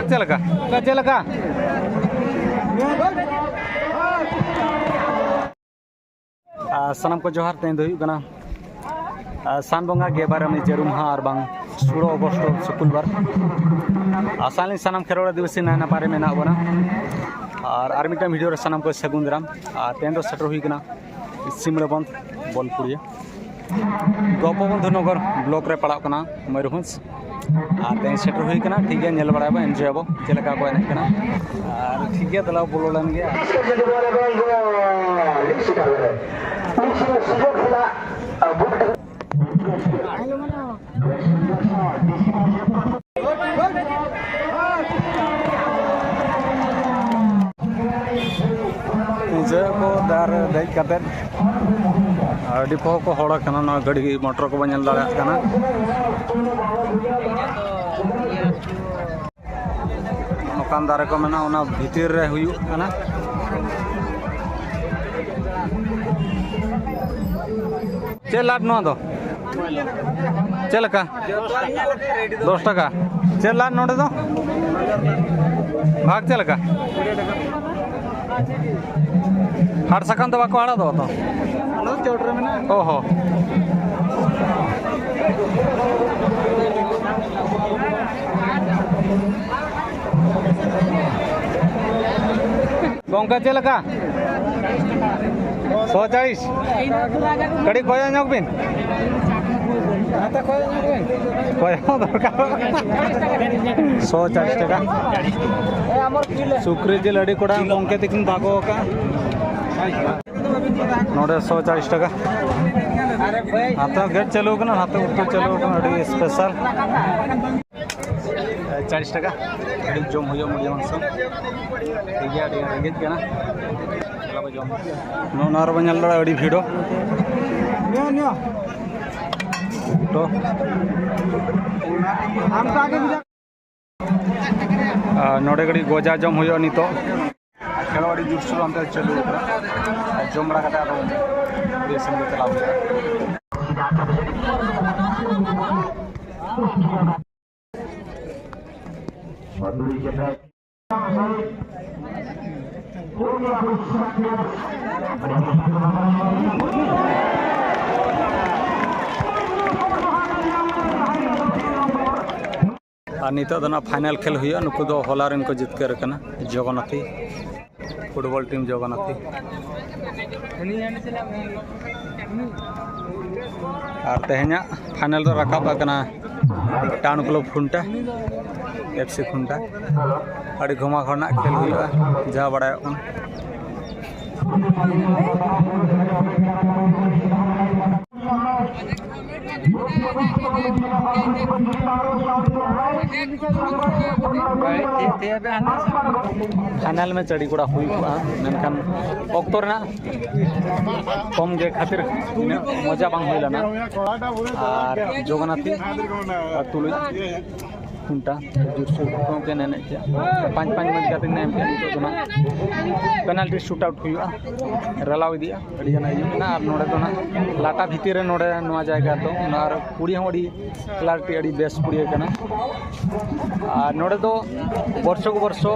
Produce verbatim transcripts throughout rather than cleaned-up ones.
ᱪᱮᱫ ᱞᱮᱠᱟ? ᱪᱮᱫ ᱞᱮᱠᱟ? ᱟᱨ ᱥᱟᱱᱟᱢ ᱠᱚ ᱡᱚᱦᱟᱨ᱾ ᱛᱮᱦᱮᱧ ᱫᱚ ᱦᱩᱭᱩᱜ ᱠᱟᱱᱟ, ᱟᱨ ᱥᱟᱱ ᱵᱚᱸᱜᱟ ᱜᱮᱞ ᱵᱟᱨ ᱡᱟᱹᱨᱩᱢ ᱢᱟᱦᱟ ᱟᱨ ᱵᱟᱝ ᱥᱳᱞᱳ ᱟᱜᱚᱥᱴ ᱥᱩᱠᱩᱞᱵᱟᱨ᱾ ᱟᱥᱟ ᱟᱹᱞᱤᱧ ᱥᱟᱱᱟᱢ ᱠᱷᱮᱨᱣᱟᱲ ᱟᱹᱫᱤᱵᱟᱹᱥᱤ ᱱᱟᱭ ᱱᱟᱯᱟᱭ ᱨᱮ ᱢᱮᱱᱟᱜ ᱵᱚᱱᱟ᱾ ᱟᱨ ᱟᱨ ᱢᱤᱫᱴᱟᱝ ᱵᱷᱤᱰᱤᱭᱳ ᱨᱮ ᱥᱟᱱᱟᱢ ᱠᱚ ᱥᱟᱹᱜᱩᱱ ᱫᱟᱨᱟᱢ᱾ ᱟᱨ ᱛᱮᱦᱮᱧ ᱫᱚ ᱥᱮᱴᱮᱨ ᱦᱩᱭ ᱠᱟᱱᱟ ᱥᱤᱢᱲᱟᱵᱚᱱᱫᱷ ᱵᱚᱞᱯᱩᱨᱤᱭᱟᱹ, ᱜᱳᱯᱚᱵᱚᱱᱫᱷᱩ ᱱᱚᱜᱚᱨ ᱵᱞᱚᱠ ᱨᱮ ᱯᱟᱲᱟᱜ ᱠᱟᱱᱟ ᱢᱚᱭᱩᱨᱵᱷᱚᱸᱡᱽ᱾ ᱟᱨ ᱛᱮᱦᱮᱧ ᱥᱮᱴᱮᱨ ᱦᱩᱭ ᱠᱟᱱᱟ, ᱴᱷᱤᱠ ᱜᱮᱭᱟ, ᱧᱮᱞ ᱵᱟᱲᱟᱭᱟᱵᱚ, ᱮᱱᱡᱚᱭᱟᱵᱚ ᱪᱮᱫ ᱞᱮᱠᱟ ᱠᱚ ᱮᱱᱮᱡ ᱠᱟᱱᱟ᱾ ᱟᱨ ᱴᱷᱤᱠ ᱜᱮᱭᱟ, ᱫᱮᱞᱟ ᱵᱚᱞᱚ ᱞᱮᱱ ᱜᱮ᱾ ᱯᱩᱡᱟᱹ ᱠᱚ ᱫᱟᱨ ᱫᱮᱡ ᱠᱟᱛᱮᱫ ᱟᱹᱰᱤ ᱯᱚᱦᱚ ᱠᱚ ᱦᱚᱲ ᱠᱟᱱᱟ᱾ ᱱᱚᱣᱟ ᱜᱟᱹᱰᱤ ᱢᱚᱴᱚᱨ ᱠᱚᱵᱚᱱ ᱧᱮᱞ ᱫᱟᱲᱮᱭᱟᱜ ᱠᱟᱱᱟ᱾ ᱱᱚᱝᱠᱟᱱ ᱫᱟᱨᱮ ᱠᱚ ᱢᱮᱱᱟᱜᱼᱟ, ᱚᱱᱟ ᱵᱷᱤᱛᱤᱨ ᱨᱮ ᱦᱩᱭᱩᱜ ᱠᱟᱱᱟ᱾ ᱪᱮᱫ ᱞᱟᱴ ᱱᱚᱣᱟ ᱫᱚ? ᱪᱮᱫ ᱞᱮᱠᱟ? ᱫᱚᱥ ᱴᱟᱠᱟ᱾ ᱪᱮᱫ ᱞᱟᱴ ᱱᱚᱰᱮ ᱫᱚ? ᱵᱷᱟᱜᱽ ᱪᱮᱫ ᱞᱮᱠᱟ? ᱦᱟᱴ ᱥᱟᱠᱟᱢ ᱫᱚ ᱵᱟᱠᱚ ᱟᱲᱟᱜ ᱫᱚ ᱛᱚ? ᱚᱱᱟ ᱫᱚ ᱪᱚᱴ ᱨᱮ ᱢᱮᱱᱟᱜᱼᱟ᱾ ᱚ ᱦᱚ᱾ ᱜᱚᱝᱠᱮ, ᱪᱮᱫ ᱞᱮᱠᱟ? ᱥᱚ ᱪᱟᱞᱤᱥ᱾ ᱠᱟᱹᱴᱤᱡ ᱠᱚᱭᱚᱜ ᱧᱚᱜ ᱵᱤᱱ᱾ ᱠᱚᱭᱚᱜ ᱫᱚᱨᱠᱟᱨ᱾ ᱥᱚ ᱪᱟᱞᱤᱥ ᱴᱟᱠᱟ᱾ ᱥᱩᱠᱨᱤ ᱡᱤᱞ ᱟᱹᱰᱤ ᱠᱚᱲᱟ ᱜᱚᱝᱠᱮ ᱛᱤᱠᱤᱱ ᱵᱟᱠᱚ ᱟᱠᱟᱫᱼᱟ᱾ ᱱᱚᱰᱮ ᱥᱚ ᱪᱟᱞᱤᱥ ᱴᱟᱠᱟ᱾ ᱱᱟᱛᱮ ᱜᱮᱫ ᱪᱟᱹᱞᱩ ᱠᱟᱱᱟ, ᱱᱟᱛᱮ ᱩᱛᱩ ᱪᱟᱹᱞᱩ ᱠᱟᱱᱟ, ᱟᱹᱰᱤ ᱥᱯᱮᱥᱟᱞ᱾ ᱪᱟᱞᱤᱥ ᱴᱟᱠᱟ᱾ ᱟᱹᱰᱤ ᱡᱚᱢ ᱦᱩᱭᱩᱜᱼᱟ ᱢᱩᱨᱜᱤ ᱢᱟᱝᱥᱚ᱾ ᱴᱷᱤᱠ ᱜᱮᱭᱟ, ᱟᱹᱰᱤ ᱨᱮᱸᱜᱮᱡ ᱠᱟᱱᱟ᱾ ᱪᱟᱞᱟᱣ ᱵᱚ ᱡᱚᱢ᱾ ᱱᱚᱜᱼᱚ ᱱᱚᱣᱟ ᱨᱮᱵᱚᱱ ᱧᱮᱞ ᱫᱟᱲᱮᱭᱟᱜᱼᱟ, ᱟᱹᱰᱤ ᱵᱷᱤᱲ᱾ ᱛᱚ, ᱟᱨ ᱱᱚᱰᱮ ᱠᱟᱹᱴᱤᱡ ᱜᱚᱡᱟ ᱡᱚᱢ ᱦᱩᱭᱩᱜᱼᱟ ᱱᱤᱛᱚᱜ᱾ ᱠᱷᱮᱞ ᱟᱹᱰᱤ ᱡᱳᱨᱥᱳᱨ ᱚᱱᱛᱮ ᱪᱟᱹᱞᱩ ᱟᱠᱟᱱᱟ᱾ ᱟᱨ ᱡᱚᱢ ᱵᱟᱲᱟ ᱠᱟᱛᱮ ᱟᱫᱚ ᱠᱩᱲᱤ ᱥᱮᱱ ᱠᱚ ᱪᱟᱞᱟᱣ ᱦᱩᱭᱩᱜᱼᱟ᱾ ᱟᱨ ᱱᱤᱛᱚᱜ ᱫᱚ ᱱᱟᱜ ᱯᱷᱟᱭᱱᱟᱞ ᱠᱷᱮᱞ ᱦᱩᱭᱩᱜᱼᱟ᱾ ᱱᱩᱠᱩ ᱫᱚ ᱦᱚᱞᱟ ᱨᱮᱱ ᱠᱚ ᱡᱤᱛᱠᱟᱹᱨ ᱟᱠᱟᱱᱟ, ᱡᱚᱜᱚᱱᱟᱛᱷᱤ, ᱯᱷᱩᱴᱵᱚᱞ ᱴᱤᱢ ᱡᱚᱜᱚᱱᱟᱛᱷᱤ᱾ ᱟᱨ ᱛᱮᱦᱮᱧᱟᱜ ᱯᱷᱟᱭᱱᱟᱞ ᱫᱚ ᱨᱟᱠᱟᱵ ᱟᱠᱟᱱᱟ ᱴᱟᱣᱩᱱ ᱠᱞᱟᱵᱽ ᱠᱷᱩᱱᱴᱟ, ᱮᱯᱷ ᱥᱤ ᱠᱷᱩᱱᱴᱟ᱾ ᱟᱹᱰᱤ ᱜᱷᱚᱢᱟᱜᱷᱚᱲ ᱨᱮᱱᱟᱜ ᱠᱷᱮᱞ ᱦᱩᱭᱩᱜᱼᱟ, ᱡᱟᱦᱟᱸ ᱵᱟᱲᱟᱭᱚᱜ ᱠᱟᱱᱟ᱾ ᱯᱷᱟᱭᱱᱟᱞ ᱢᱮᱪ ᱟᱹᱰᱤ ᱠᱚᱲᱟ ᱦᱩᱭ ᱠᱚᱜᱼᱟ, ᱢᱮᱱᱠᱷᱟᱱ ᱚᱠᱛᱚ ᱨᱮᱱᱟᱜ ᱠᱚᱢ ᱜᱮ ᱠᱷᱟᱹᱛᱤᱨ ᱩᱱᱟᱹᱜ ᱢᱚᱡᱟ ᱵᱟᱝ ᱦᱩᱭ ᱞᱮᱱᱟ᱾ ᱟᱨ ᱡᱚᱜᱚᱱᱟᱛᱷᱤ ᱟᱨ ᱛᱩᱞᱩᱡ ᱠᱷᱩᱱᱴᱟ ᱡᱳᱨᱥᱳᱨ ᱠᱚ ᱮᱱᱮᱡ ᱠᱮᱜᱼᱟ, ᱯᱟᱸᱪ ᱯᱟᱸᱪ ᱢᱮᱪ ᱠᱟᱛᱮ ᱮᱢ ᱠᱮᱜᱼᱟ᱾ ᱱᱤᱛᱚᱜ ᱫᱚ ᱱᱟᱜ ᱯᱮᱱᱟᱞᱴᱤ ᱥᱩᱴ ᱟᱣᱩᱴ ᱦᱩᱭᱩᱜᱼᱟ, ᱨᱟᱞᱟᱣ ᱤᱫᱤᱜᱼᱟ, ᱟᱹᱰᱤ ᱜᱟᱱ ᱟᱹᱭᱩᱵ ᱮᱱᱟ᱾ ᱟᱨ ᱱᱚᱰᱮ ᱫᱚ ᱱᱟᱜ ᱞᱟᱴᱟ ᱵᱷᱤᱛᱤᱨ ᱨᱮ ᱱᱚᱰᱮ ᱱᱚᱣᱟ ᱡᱟᱭᱜᱟ ᱫᱚ, ᱟᱨ ᱠᱩᱲᱤ ᱦᱚᱸ ᱟᱹᱰᱤ ᱠᱞᱟᱨᱤᱴᱤ, ᱟᱹᱰᱤ ᱵᱮᱥ ᱠᱩᱲᱤ ᱠᱟᱱᱟ᱾ ᱟᱨ ᱱᱚᱰᱮ ᱫᱚ ᱵᱚᱨᱥᱚ ᱠᱚ ᱵᱚᱨᱥᱚ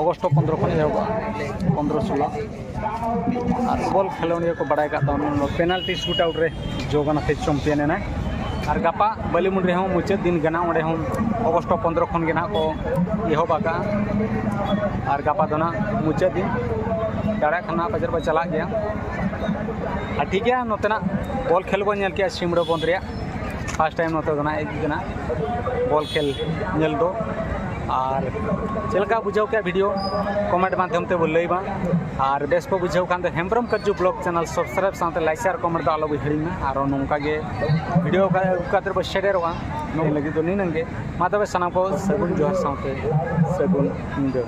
ᱚᱜᱚᱥᱴ ᱯᱚᱱᱫᱽᱨᱚ ᱠᱷᱚᱱ ᱮᱦᱚᱵᱚᱜᱼᱟ, ᱯᱚᱱᱫᱽᱨᱚ ᱥᱳᱞᱳ᱾ ᱟᱨ ᱵᱚᱞ ᱠᱷᱮᱞᱳᱰᱤᱭᱟᱹ ᱠᱚ ᱵᱟᱲᱟᱭ ᱠᱟᱜ ᱛᱟᱵᱚᱱᱟ, ᱯᱮᱱᱟᱞᱴᱤ ᱥᱩᱴ ᱟᱣᱩᱴ ᱨᱮ ᱡᱚᱜᱚᱱᱟᱛᱷ ᱪᱚᱢᱯᱤᱭᱟᱱ ᱮᱱᱟᱭ᱾ ᱟᱨ ᱜᱟᱯᱟ ᱵᱟᱹᱞᱤᱢᱩᱱᱰᱤ ᱨᱮᱦᱚᱸ ᱢᱩᱪᱟᱹᱫ ᱫᱤᱱ ᱠᱟᱱᱟ, ᱚᱸᱰᱮ ᱦᱚᱸ ᱚᱜᱚᱥᱴ ᱯᱚᱱᱫᱽᱨᱚ ᱠᱷᱚᱱ ᱜᱮ ᱱᱟᱦᱟᱜ ᱠᱚ ᱮᱦᱚᱵ ᱟᱠᱟᱜᱼᱟ᱾ ᱟᱨ ᱜᱟᱯᱟ ᱫᱚ ᱱᱟᱦᱟᱜ ᱢᱩᱪᱟᱹᱫ ᱫᱤᱱ, ᱫᱟᱲᱮᱭᱟᱜ ᱠᱷᱟᱱ ᱱᱟᱦᱟᱜ ᱯᱟᱪᱮᱫ ᱵᱚ ᱪᱟᱞᱟᱜ ᱜᱮᱭᱟ᱾ ᱟᱨ ᱴᱷᱤᱠ ᱜᱮᱭᱟ, ᱱᱚᱛᱮᱱᱟᱜ ᱵᱚᱞ ᱠᱷᱮᱞ ᱵᱚᱱ ᱧᱮᱞ ᱠᱮᱜᱼᱟ ᱥᱤᱢᱲᱟᱹ ᱵᱚᱱᱫᱷ ᱨᱮᱭᱟᱜ᱾ ᱯᱷᱟᱥᱴ ᱴᱟᱭᱤᱢ ᱱᱚᱛᱮ ᱫᱚ ᱱᱟᱦᱟᱜ ᱦᱮᱡ ᱠᱟᱱᱟ ᱵᱚᱞ ᱠᱷᱮᱞ ᱧᱮᱞ ᱫᱚ᱾ ᱟᱨ ᱪᱮᱫ ᱞᱮᱠᱟ ᱵᱩᱡᱷᱟᱹᱣ ᱠᱮᱜᱼᱟ ᱵᱷᱤᱰᱤᱭᱳ, ᱠᱚᱢᱮᱱᱴ ᱢᱟᱫᱽᱫᱷᱚᱢ ᱛᱮ ᱵᱚ ᱞᱟᱹᱭ ᱢᱟ᱾ ᱟᱨ ᱵᱮᱥ ᱠᱚ ᱵᱩᱡᱷᱟᱹᱣ ᱠᱷᱟᱱ ᱫᱚ ᱦᱮᱢᱵᱨᱚᱢ ᱠᱟᱹᱡᱩ ᱵᱞᱚᱜ ᱪᱮᱱᱮᱞ ᱥᱟᱵᱥᱠᱨᱟᱭᱤᱵ ᱥᱟᱶᱛᱮ ᱞᱟᱭᱤᱠ, ᱥᱮᱭᱟᱨ, ᱠᱚᱢᱮᱱᱴ ᱫᱚ ᱟᱞᱚ ᱵᱚ ᱦᱤᱲᱤᱧ ᱢᱟ᱾ ᱟᱨᱚ ᱱᱚᱝᱠᱟ ᱜᱮ ᱵᱷᱤᱰᱤᱭᱳ ᱚᱠᱟ ᱚᱠᱟ ᱛᱮ ᱵᱚ ᱥᱮᱴᱮᱨᱚᱜᱼᱟ, ᱱᱤᱭᱟᱹ ᱞᱟᱹᱜᱤᱫ ᱫᱚ ᱱᱤᱱᱟᱹᱝ ᱜᱮ᱾ ᱢᱟ ᱛᱚᱵᱮ ᱥᱟᱱᱟᱢ ᱠᱚ ᱥᱟᱹᱜᱩᱱ ᱡᱚᱦᱟᱨ ᱥᱟᱶᱛᱮ ᱥᱟᱹᱜᱩᱱ ᱧᱤᱫᱟᱹ᱾